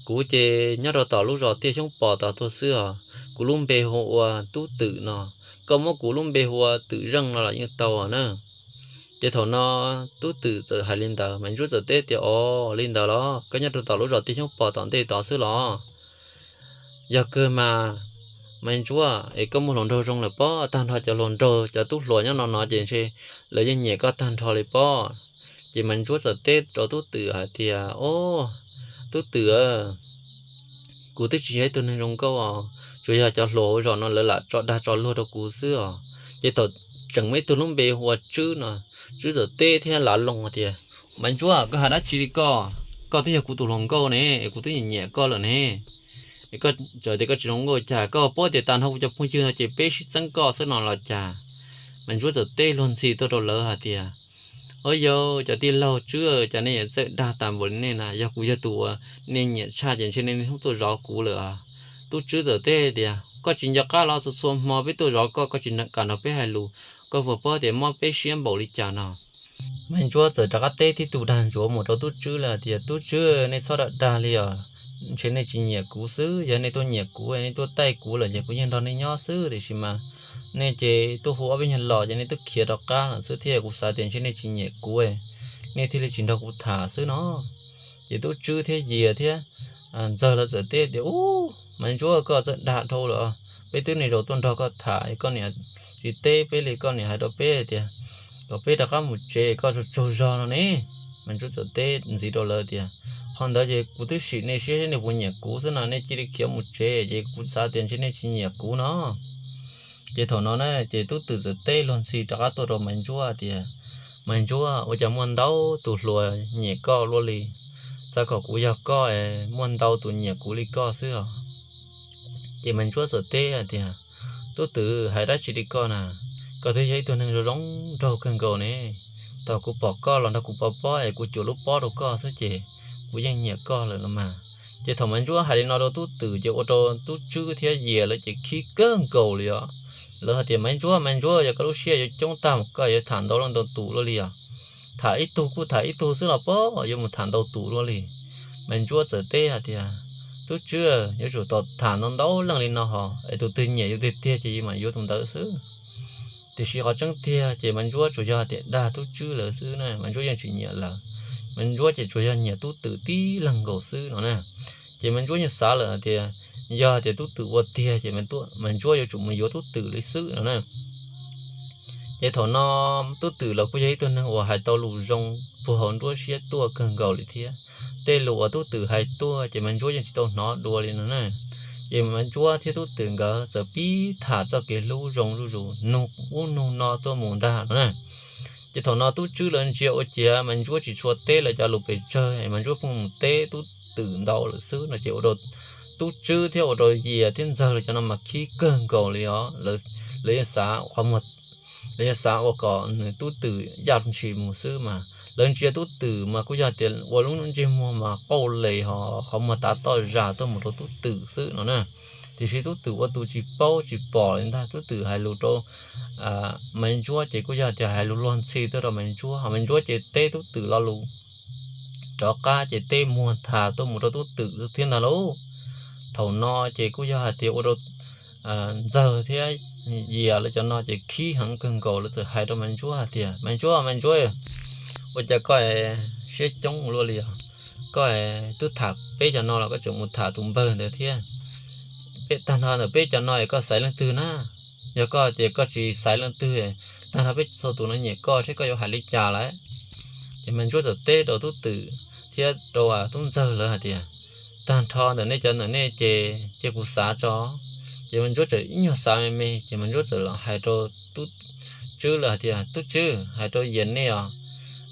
Kuv ces nyob rau tom lub zos Tiaj Xyoob Pos tod tuaj xwb os, kuv lub npe hu ua Tub Twm no. Koj muab kuv lub npe hu ua Twm Zeej no los yeej tau na. Ces thaum no Tub Twm txawm hais li ntawd, Maiv Ntsuab txawm teb tias, O, li ntawd los koj nyob rau tom lub zos Tiaj Xyoob Pos tom ntej tod xwb los? Yog kawg mas Maiv Ntsuab, es koj muaj hluas nraug zoo lawm pob, tag nrho cov hluas nraug cov tub hluas nyob no no ces ntshe lawv yeej nyiam koj tag nrho li pob. Ces Maiv Ntsuab txawm teb rau Tub Twm hais tias, O, Tub Twm, kuv twb tsis yog ib tug neeg zoo nkauj os, tsuas yog cov hluas hauv zos no lawv lam tso dag tso luag rau kuv xwb os. Ces thaum tseem muaj ib tug lub npe hu ua Tswb no, Tswb txawm teb thiab lav loo tias, Maiv Ntsuab, koj hais dab tsi li koj? Koj twb yog kuv tus hluas nkauj ne, es kuv twb nyiam nyiam koj lawm ne. Es koj txawm tias koj tsis zoo nkauj cas, koj paub tias tag nrho kuv cov phooj ywg no ces peb sib txeeb koj xwb no los cas? Maiv Ntsuab txawm teb luag ntxhi tuaj rau lawv hais tias, O yau, cov tij laug Tswb, cas nej yuav txawj dag tas npaum li nej na? Yog kuv yog tus uas nej nyiam tshaj ces ntshe nej niaj hnub tuaj zov kuv lawm. Tub Tswb txawm teb tias, Koj tsis nco qab los txhua txhua hmo peb tuaj zov koj, koj tsis kam nrog peb hais lus, koj puas paub tias mob peb siab npaum li cas no? Maiv Ntsuab txawm rov qab teb tib tug dag ntsuav mus rau Tub Tswb lawm tias, Tub Tswb, nej txhob dag dag li os, ntshe nej tsis nyiam kuv xwb. Yog nej tuaj nyiam kuv, nej tuaj taij kuv lawm ces kuv yeej nrog nej nyob xwb, tiam sis mas nej ces tuaj hu ob peb nyuag los ces nej twb khiav rov qab lawm xwb thiab. Kuv xav tias ntshe nej tsis nyiam kuv, nej thiaj li tsis nrog kuv tham xwb no. Ces Tub Tswb thiab Yias thiab Ntxawg lawv txawm teb tias, Ub, Maiv Ntsuab, koj txawj dag dhau lawm. Peb twb niaj zaus tuaj nrog koj tham, koj niam tsis teb peb li, koj niam hais rau peb tias kom peb rov qab mus tsev, koj tsaug tsaug zog no ne. Maiv Ntsuab txawm teb ntxiv rau lawv tias, Qhov ntawd ces kuv twb sim nej siab nej puas nyiam kuv xwb no, nej cia li khiav mus tsev, ces kuv xav tias ntshe nej tsis nyiam kuv no. Ces thaum no na ces tub twm txawm teb luag ntxhi rov qab tuaj rau Maiv Ntsuab tias, Maiv Ntsuab, ua cas muaj ntau tus hluas nyiam koj luaj li? Txawm kom kuv yog koj es muaj ntau tus nyiam kuv li koj xwb os. Ces Maiv Ntsuab txawm teb hais tias, Tub twm, hais dab tsi li koj na? Koj twb yog ib tug neeg zoo zoo nraug kawg nkaus ne. Thaum kuv pom koj los nrog kuv pov pob es kuv cuam lub pob rau koj xwb ces kuv yeej nyiam koj lawm los mas. Ces thaum Maiv Ntsuab hais li no rau tub twm ces ua rau tub tswb thiab yias lawv ces khib kawg nkaus li os. Lawv hais tias, Maiv Ntsuab, Maiv Ntsuab, yog koj lub siab yuav coob tag mas koj yuav tham ntau leej ntau tus luaj li os. Tham ib tug kuj tham ib tug xwb los pom yuav mus tham ntau tus luaj li. Maiv Ntsuab txawm teb hais tias, Tub tswb, yuav tsum tau tham ntau ntau leej li no hos es tus twg nyiam yus tiag tiag ces yus mam yuav tus ntawd xwb. Tiam sis qhov tseeb tiag ces Maiv Ntsuab tsuas yog tias dag tub tswb lawv xwb na, Maiv Ntsuab yeej tsis nyiam lawv. Maiv Ntsuab ces tsuas yog nyiam tub twm tib leeg nkaus xwb no na. Ces Maiv Ntsuab yeej xav lawm hais tias yog tias tub twm ua tiag ces Maiv Ntsuab yuav tsum mus yuav tub twm li xwb no na. Ces thaum no tub twm los kuj yog ib tug neeg uas hais tau lus zoo puag hauv nruab siab tuaj kawg nkaus li thiab. Tej lus uas tub twm hais tuaj ces Maiv Ntsuab yeej tsis tau hnov dua li no na. Ces Maiv Ntsuab thiab tub twm nkawd txawm pib tham txoj kev hlub zoo zuj zus nug ub nug no tuaj mus ntag no na. Ces thaum no tub tswb lawv ntsia ua ciav Maiv Ntsuab tsis tshua teb lawv cov lus pes tsawg, Maiv Ntsuab pheej mus teb tub twm ntau lawm xwb no ces ua rau tub tswb thiab ua rau yias thiab ntxawg lawv cov no mas khib kawg nkaus li os. Lawv yeej xav qhov muag, lawv yeej xav ua kom nws tub twm yaj ntshis mus xwb mas lawv ntsia tub twm mas kuj yog tias ua lub ntsej muag mas qauj les hos qhov muag tav toj zas tuaj mus rau tub twm xwb no na. Tiam sis tub twm ua tus tsis paub tsis pom li ntag, tub twm hais lus rau Maiv Ntsuab ces kuj yog tias hais lus luag ntxhi tuaj rau Maiv Ntsuab, ho Maiv Ntsuab ces teb tub twm lo lus rov qab ces teb muag tas tuaj mus rau tub twm thiab ntag lauj. Thaum no ces kuj yog hais tias ua rau ntxawg thiab yias lawv cov no ces khib heev kawg nkaus, lawv txawm hais rau Maiv Ntsuab hais tias, Maiv Ntsuab, Maiv Ntsuab, ua cas koj siab coob luaj li os? Koj twb tham peb cov no los koj tseem mus tham tus npawg ntawd thiab. Tag nrho ntawm peb cov no es koj xaiv leej twg na? Yog koj tias koj tsis xaiv leej twg, tag nrho peb txhua tus no nyiam koj thiab koj yuav hais li cas lawm? Ces Maiv Ntsuab txawm teb rau tub twm thiab rau tub ntxawg lawv hais tias, tag nrho ntawm nej cov ntawm nej ces cia kuv xav tso. Ces Maiv Ntsuab txawm ib nyuag xav me me ces Maiv Ntsuab txawm los hais rau tub tswb lawv hais tias, tub tswb, hais rau yias nej os,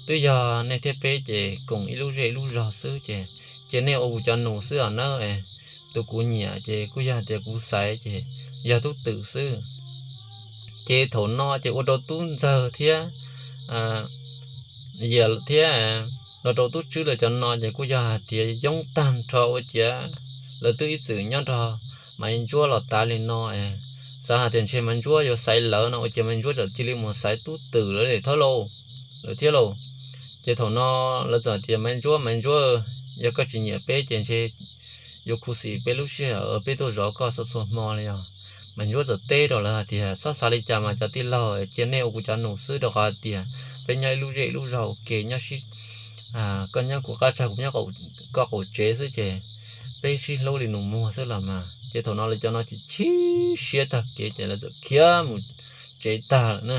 twb yog nej thiab peb ces koom ib lub zej ib lub zog xwb ces cia nej ua kuv cov nus xwb os nawb. Tus kuv nyiam ces kuj yog tias kuv xaiv ces yog tub twm xwb. Ces thaum no ces ua rau tub ntxawg thiab yias thiab los rau tub tswb lawv cov no ces kuj yog hais tias yoob tag nrho ua ciav lawv twb ib txwm nyob nrog Maiv Ntsuab los tas li no, xav hais tias ntshe Maiv Ntsuab yuav xaiv lawv no ua ciav Maiv Ntsuab txawm cia li mus xaiv tub twm lawv thiab lauj, lawv thiab lauj. Ces thaum no lawv txawm tias, Maiv Ntsuab, Maiv Ntsuab, yog koj tsis nyiam peb ces ntshe yuav khuv xim peb lub sij hawm peb tuaj zov koj txhua txhua hmo li os. Maiv Ntsuab txawm teb rau lawv hais tias, txhob xav li cas mas cov tij laug, cia nej ua kuv cov nus xwb, rau qhov hais tias peb nyob ib lub zej ib lub zog ua ke, nyob sib, koj nyob kuv qab tsag, kuv nyob koj qaum tsev xwb ces peb sib hlub li nus muag xwb los mas. Ces thaum no lawv cov no ces chim siab tag kev ces lawv txawm khiav mus tsev tag lawm na.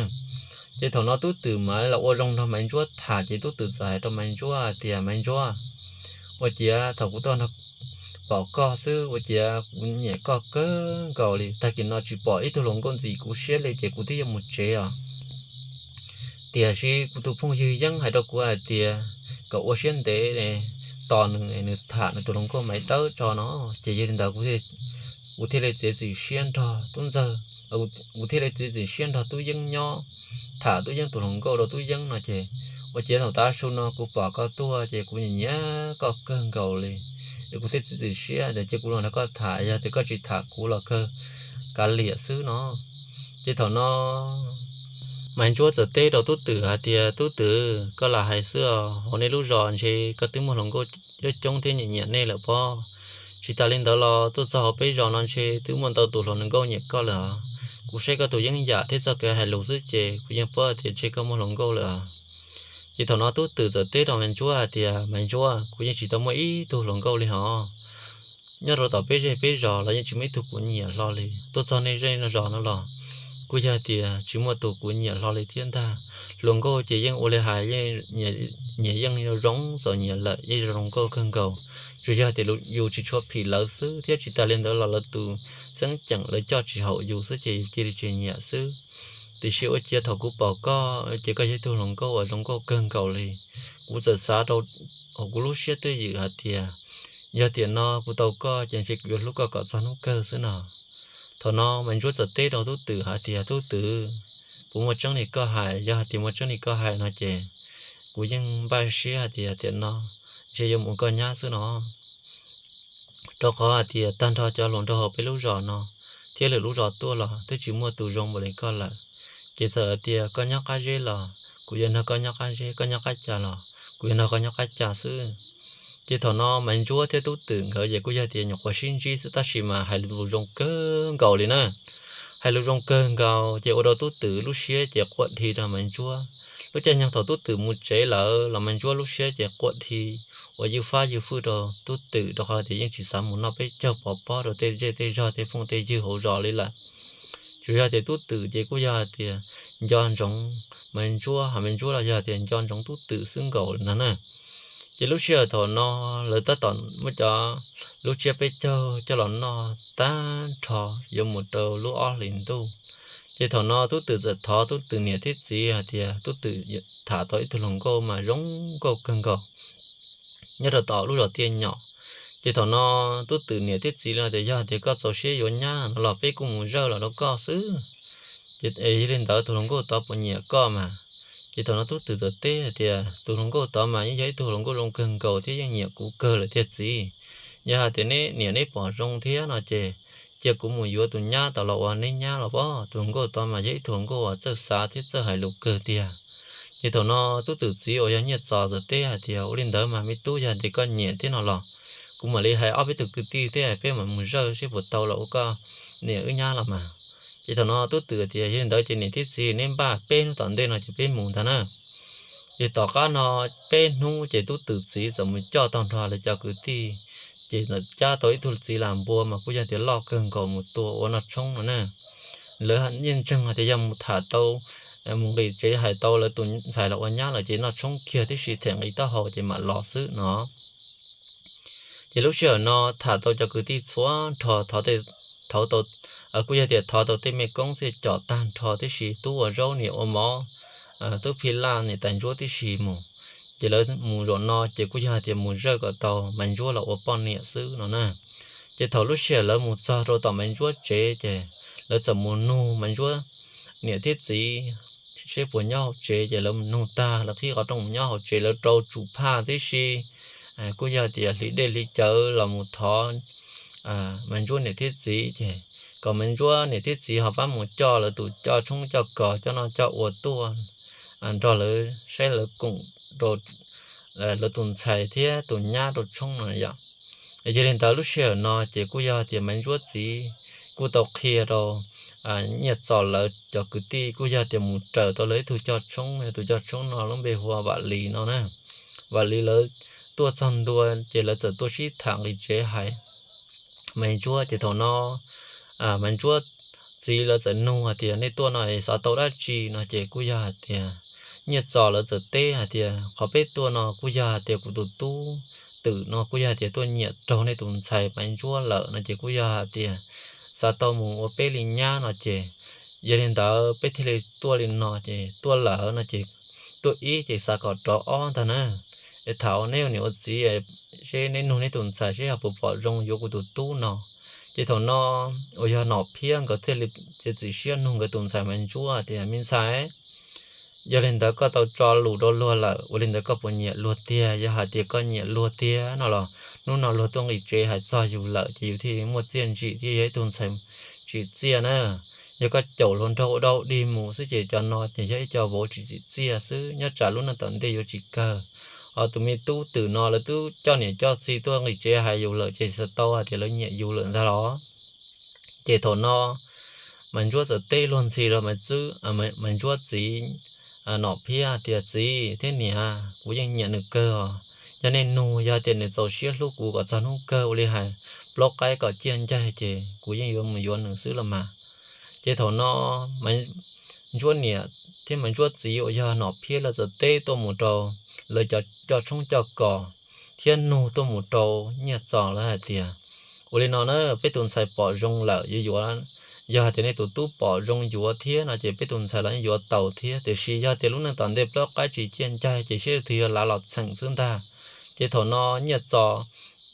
Ces thaum no tub twm mas los ua zoo nrog Maiv Ntsuab tham ces tub twm txawm hais rau Maiv Ntsuab hais tias, Maiv Ntsuab, ua ciav thaum kuv tuaj nrog pom koj xwb ua ciav kuv nyiam koj kawg nkaus li. Tag kis no tsis pom ib tug hluas nkauj ntxim kuv siab li ces kuv twb yuav mus tsev os. Tiam sis kuv tus phooj ywg Yeeb hais rau kuv hais tias kom ua siab ntev tos nws, nws tham nws tus hluas nkauj Maiv Dawb tso no, ces yog li ntawd kuv thiaj li txiav txim siab nrog tub ntxawg, kuv thiaj li txiav txim siab nrog tub Yeeb nyob, tham tub Yeeb tus hluas nkauj rau tub Yeeb no ces ua ciav thaum tav su no kuv pom koj tuaj ces kuv nyiam nyiam koj kawg nkaus li. Es kuv thiaj txiav txim siab tias cia kuv los nrog koj tham, yog tias koj tsis tham kuv los kawg kav liam xwb no. Ces thaum no Maiv Ntsuab txawm teb rau tub twm hais tias, tub twm, koj lam hais xwb os, hauv nej lub zos ntshe koj twb muaj hluas nkauj coob coob thiab nyiam nyiam nej lawm pob. Tsis tas li ntawd los tuaj txog hauv peb zos no ntshe twb muaj ntau tus hluas nkauj nyiam koj lawm os. Kuv saib koj tus yeeb yam thiab txoj kev hais lus xwb ces kuv yeej paub tias ntshe koj muaj hluas nkauj lawm os. Ces thaum no tub twm txawm teb rau Maiv Ntsuab hais tias, Maiv Ntsuab, kuv yeej tsis tau muaj ib tug hluas nkauj li hos. Nyob rau tom peb zej peb zos los yeej tsis muaj ib tug kuv nyiam hlo li. Tuaj txog nej zej nej zos no los kuj yog tias tsis muaj tus kuv nyiam hlo li thiab ntag. Hluas nkauj ces yeej ua li hais, nyias yeej zoo zoo txom nyem lawm, yeej zoo zoo nkauj kawg nkaus. Tsuas yog tias yus tsis tshua phim lawv xwb, thiab tsis tas li ntawd los lawv tus xeeb ceem lawv coj tsis haum yus xwb ces yus cia li tsis nyiam xwb. Tiam sis ua ciav thaum kuv pom koj ces koj yog ib tug hluas nkauj uas zoo nkauj kawg nkaus li. Kuv txawm xav rau hauv kuv lub siab twj ywm hais tias yog tiam no kuv tau koj ces ntshe kuv yuav hlub koj kom txog hnub kawg xwb no. Thaum no Maiv Ntsuab txawm teb rau Tub Twm hais tias, Tub Twm, puas muaj tseeb li koj hais? Yog hais tias muaj tseeb li koj hais no ces kuv yeej npaj siab hais tias tiam no ntshe yuav mus ua koj nyab xwb no. Rau qhov hais tias tag nrho cov hluas nraug hauv peb lub zos no thiab lwm lub zos tuaj los twb tsis muaj tus zoo npaum li koj lawm. Ces txawm hais tias koj nyob qab zeb los kuv yuav nrog koj nyob qab zeb, koj nyob qab ca los kuv yuav nrog koj nyob qab ca xwb. Ces thaum no Maiv Ntsuab thiab Tub Twm nkawd ces kuj yog tias nyuam qhuav sib ntsib xwb tab sis mas hais lus zoo kawg nkaus li na. Hais lus zoo kawg nkaus ces ua rau Tub Twm lub siab ces quaj dhi rau Maiv Ntsuab. Lub caij nyoog thaum Tub Twm mus tsev lawm los Maiv Ntsuab lub siab ces quaj dhi uas ywj fab ywj fwj rau Tub Twm rau qhov tias yeej tsis xav mus noj peb caug pov pob rau tej zej tej zog tej phooj tej ywg hauv zos li lawm. Tsuas yog tias Tub Twm ces kuj yog hais tias nco ntsoov Maiv Ntsuab, ho Maiv Ntsuab los yog tias nco ntsoov Tub Twm xwb nkaus li ntag na. Ces lub sij hawm thaum no lawv tab tom muab cov lub tsiab peb caug coj los noj tag nrho yuav mus rau lub ob hlis ntuj. Ces thaum no Tub Twm txawm thov Tub Twm niam thiab txiv hais tias Tub Twm tham tau ib tug hluas nkauj mas zoo nkauj kawg nkaus nyob rau tom lub zos Tiaj Nyom. Ces thaum no Tub Twm niam thiab txiv li tias yog tias koj txaus siab yuav nyab no los peb kuj mus zawj los rau koj xwb. Ces yog li ntawd tus hluas nkauj tod puas nyiam koj mas? Ces thaum no Tub Twm txawm teb hais tias tus hluas nkauj tod mas yeej yog ib tug hluas nkauj zoo kawg nkaus thiab yeej nyiam kuv kawg lawm tiag txiv. Yog hais tias neb niam neb pom zoo thiab no ces cia kuv mus yuav tus nyab tod los ua neb nyab los pob. Tus hluas nkauj tod mas yog ib tug hluas nkauj uas txawj xav thiab txawj hais lus kawg tiag. Ces thaum no Tub Twm txiv uas yog Nyiaj Txos txawm teb hais tias ua li ntawd mas me tub, yog tias koj nyiam thiab no los kuv mam li hais ob peb tug kwv tij thiab peb mam mus zawj seb puas tau los ua koj niam wb nyab los mas. Ces thaum no Tub Twm tias yog li ntawd ces niam thiab txiv neb npaj peb hnub tom ntej no ces peb mus ntag na. Ces tom qab no peb hnub ces Tub Twm txiv txawm mus coj tau nrog lawv cov kwv tij, ces txawm cab tau ib tug txiv las npua mas kuj yog tias loj kawg nkaus mus tua ua noj tshoob no na. Lawv yeej ntseeg hais tias yog mus tham tau, mus nqis tsev hais tau lawv tus ntxhais los ua nyab lawm ces noj tshoob kiag tib si them nqi taub hau ces mam los xwb no. Ces lub sij hawm no tham tau cov kwv tij txhua nrho, thov, kuj yog tias thov tau tej mej koob thiaj com tag nrho tib si, tub ua zaub niam ua mov, tub phij laj niam tais ntsuab tib si mus. Ces lawv mus zaum no ces kuj yog hais tias mus zawj kom tau Maiv Ntsuab los ua poj niam xwb no na. Ces thaum lub sij hawm lawv mus txog rau tom Maiv Ntsuab tsev ces lawv txawm mus nug Maiv Ntsuab niam thiab txiv seb puas nyob hauv tsev, ces lawv mus nug tag lawv qhib qhov rooj mus nyob hauv tsev, lawv rau tsum phaj tib si. Kuj yog tias hliv dej hliv cawv los mus thov Maiv Ntsuab niam thiab txiv ces kom Maiv Ntsuab niam thiab txiv ho pab mus coj lawv tus coj tshoob coj kos coj noj coj ua tuaj nrog lawv saib lawv koom rau lawv tus ntxhais thiab tus nyab rau tshoob no yom. Yog li ntawd lub sij hawm no ces kuj yog tias Maiv Ntsuab txiv kuj tau qhia rau Nyiaj Txos lawv cov kwv tij, kuj yog tias mus raws tau lawv ib tug coj tshoob, tus coj tshoob no lub npe hu ua Vam Lis no na. Vam Lis lawv tuaj txog ntua ces lawv txawm tuaj sib tham nqi tsev hais Maiv Ntsuab. Ces thaum no Maiv Ntsuab txiv lawv txawm nug hais tias nej tuaj no xav tau dab tsi no ces kuj yog hais tias Nyiaj Txos lawv txawm teb hais tias qhov peb tuaj no kuj yog hais tias kuv tus tub Twm no kuj yog hais tias tuaj nyiam raug nej tus ntxhais Maiv Ntsuab lawm no ces kuj yog hais tias xav tau mus ua peb li nyab no ces yog li ntawd peb thiaj li tuaj li no ces tuaj lawm no ces tuaj ib ces xav kom rov ob ntag na. Es tham ua neb ua niam ua txiv seb neb nug neb tus ntxhais seb ho puas pom zoo yuav kuv tus tub no. Ces thaum no uas yog Nom Phiab nkawd thiaj li txiav txim siab nug nkawd tus ntxhais Maiv Ntsuab tias me ntxhais, yog li ntawd koj tau tso lus rau luag lawm, ua li ntawd koj puas nyiam luag tiag? Yog hais tias koj nyiam luag tiag no los hnub no luag tuaj nqis tsev hais txog yus lawm ces yus thiaj muaj txiaj ntsim thiab yog ib tug ntxhais tsim txiaj na. Yog koj caum hluas nraug ua dau dig mus xwb ces cov no ces yog ib co vauv tsis tsim txiaj xwb, nyob tsam lub neej tom ntej yuav tsis kawg. Ho tus me tub Twm no lawv twb coj niam coj txiv tuaj nqis tsev hais yus lawm ces xav tau hais tias lawv nyiam yus lawm ntag los. Ces thaum no Maiv Ntsuab txawm teb luag ntxhi rau Maiv Ntsuab txiv Nom Phiab tias txiv thiab niam, kuv yeej nyiam nws kawg os. Yog nej nug yog tias nws txaus siab hlub kuv kom txog hnub kawg ua li hais plaub qaib kom ciaj ncaig ces kuv yeej yuav mus yuav nws xwb los mas. Ces thaum no Maiv Ntsuab niam thiab Maiv Ntsuab txiv uas yog Nom Phiab lawv txawm teb tuaj mus rau lawv cov coj tshoob coj kos thiab nug tuaj mus rau Nyiaj Txos lawv hais tias, ua li no na, peb tus ntxhais pom zoo lawm yuav yuav, yog hais tias nej tus tub pom zoo yuav thiab no ces peb tus ntxhais los yeej yuav tau thiab, tiam sis yog tias lub neej tom ntej plaub qaib tsis ciaj ncaig ces siab leej twg yuav lav los txheem xwb ntag. Ces thaum no Nyiaj Txos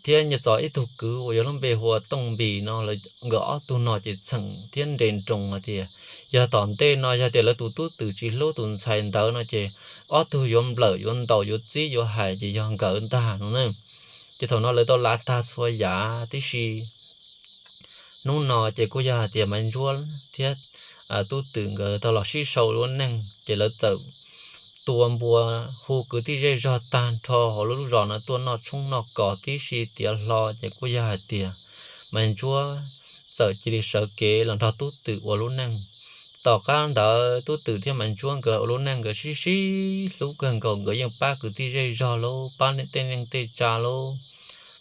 thiab Nyiaj Txos ib tug kwv uas yog lub npe hu ua Tooj Npis no, nkawd ob tug no ces txheem thiab nres nroos hais tias yog tom ntej no yog tias lawv tus tub twm tsis hlub tus ntxhais ntawd no ces ob tug yuav nplawm yuav ntaus yuav txib yuav hais ces yog nkawd ntag no na. Ces thaum no lawv tau lav tag txhua yav tib si. Hnub no ces kuj yog hais tias Maiv Ntsuab thiab tub twm nkawd tau los sib sau lub neej ces lawv txawm tua npua hu kwv tij zej zog tag nrho hauv lub zos no tuaj noj tshoob noj kos tib si tiav hlo ces kuj yog hais tias Maiv Ntsuab txawm cia li sawv kev los nrog tub twm ua lub neej. Tom qab ntawd tub twm thiab Maiv Ntsuab nkawd ua lub neej nkawd sib sib hlub kawg nkaus, nkawd yeej pab kwv tij zej zog lauj, pab tej neej tej tsa lauj,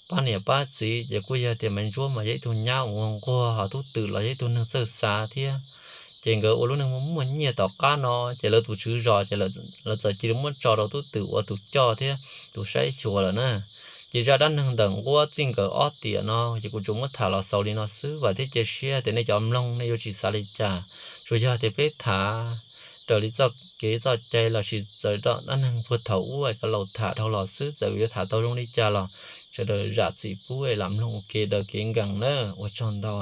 pab niam pab txiv, ces kuj yog tias Maiv Ntsuab mas yog ib tug nyab uas nquag, ho tub twm los yog ib tug neeg txawj xav thiab. Ces nkawd ua lub neej muaj muaj nyiaj tom qab no ces lawv tus tswv zos ces lawv txawm cia li muab tso rau tub twm ua tus coj thiab tus saib xyuas lawm na. Ces zaj dab neeg ntawm Nquab txij nkawm ob tiam no ces kuv tsuas muab tham los xaus li no xwb, vam thiab cia siab tias nej cov mloog nej yuav tsis xav li cas. Tsuas yog tias peb tham raws li txoj kev txoj cai los sis txawm dab neeg puag thaum ub cov laus tham dhau los xwb, txawm yuav tham tau zoo li cas los sawv daws zam txim pub es lam mloog ua ke daws kev nkees na. Ua tsaug ntau.